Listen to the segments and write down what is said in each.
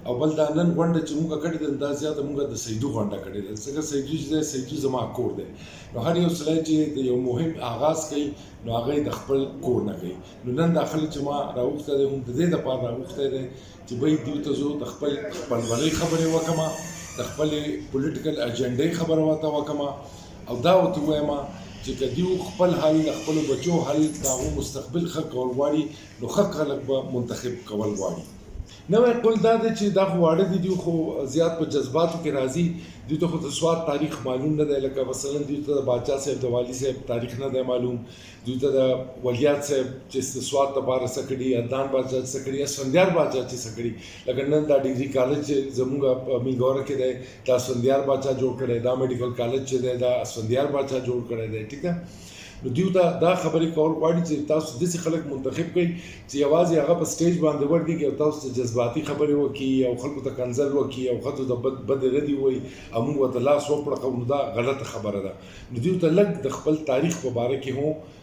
او بل دا نن غونډه چې موږ کړې ده، دا زیاته موږ د سیدو غونډه کړې ده، ځکه سیدو چې دی، سیدو زما کور دی. نو هر یو سړی چې د یو مهم آغاز کوي، نو هغه د خپل کور نه کوي. نو نن دا خلک چې ما راوغوښتی دی، هم د دې دپاره راوغوښتی دی چې بھئی دوی ته زه د خپل خپلولۍ خبرې وکړم، د خپلې پولیټیکل اجنډې خبره ورته وکړم او دا ورته ووایم چې که دیو خپل حل، د خپلو بچو حل، د هغو مستقبل ښه کول غواړي، نو ښه خلک به منتخب کول غواړي. نوی قول دا دی چې دا خو واړه دي، دوی خو زیات په جذباتو کې راځي. دوی ته خو د سوات تاریخ معلوم نه دی. لکه مثلا دوی ته د باچا صاحب، د والي صاحب تاریخ نه دی معلوم. دوی ته د ولیات صاحب چې د سوات لپاره څه کړي، عدنان باچا چې څه کړي، اسفندیار باچا چې څه کړي، لکه نن دا ډیګري کالج چې زموږ په مینګوره کې دی، دا اسفندیار باچا جوړ کړی. دا میډیکل کالج چې دی، دا اسفندیار باچا جوړ کړی دی. ټیک ده. نو دوی ته دا خبرې کول غواړي چې تاسو داسې خلک منتخب کړئ چې یوازې هغه په سټیج باندې ورګېږي او تاسو ته جذباتي خبرې وکړي او خلکو ته کنځل وکړي او ښځو ته بد بدې ردې ووایي او موږ ورته لاس وپړقوو، نو دا غلطه خبره ده. نو دوی ته لږ د خپل تاریخ په باره کې هم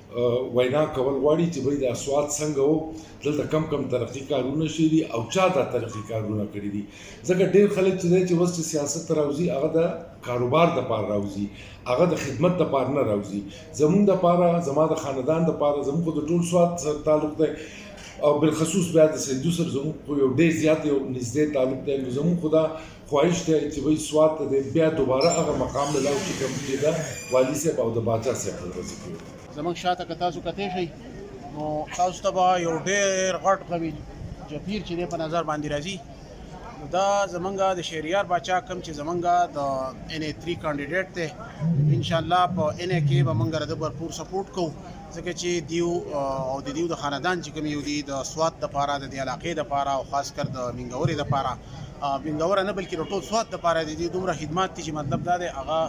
وینا کول غواړي چې بھئی دا سوات څنګه و، دلته کم کم ترقي کارونه شوي دي او چا دا ترقي کارونه کړي دي. ځکه ډېر خلک چې دی، چې اوس چې سیاست ته راوځي، هغه د کاروبار دپاره راوځي، هغه د خدمت دپاره نه راوځي. زمونږ دپاره، زما د خاندان دپاره، زمونږ خو د ټول سوات سره تعلق دی او بالخصوص بیا د سیدو سره زمونږ خو یو ډېر زیات یو نږدې تعلق دی. نو زمونږ خو دا خواهش دی چې بھئی سوات ته دی بیا دوباره هغه مقام ملاو شي کوم چې د والي صاحب او د باچا صاحب په ورځ کې. زموږ شاته که تاسو کتی شئ، نو تاسو ته به یو ډېر غټ قوي جپیر چې دی په نظر باندې راځي. نو دا زمونږ د شهریار باچا، کوم چې زمونږ د NA 3 کاندیدټ دی، ان شاء الله په NA کې به مونږ د بھرپور سپورټ کوو، ځکه چې دیو او د دیو د خاندان چې کوم یو دی، د سوات د پاره، د دې علاقې د پاره او خاص کر د مینګورې د پاره، مینګوره نه بلکې د ټول سوات د پاره د دې دومره خدمات دي چې مطلب دا دی، هغه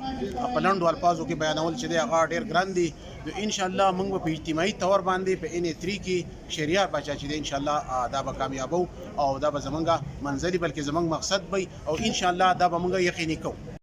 په لنډو الفاظو کې بیانول چې دی هغه ډیر ګران دي. نو ان شاء الله موږ به په اجتماعي طور باندې په NA 3 کې شهریار باچا چې دی، ان شاء الله دا به کامیابو او دا به زمونږ منزلي، بلکې زمونږ مقصد وي او ان شاء الله دا به موږ یقیني کوو.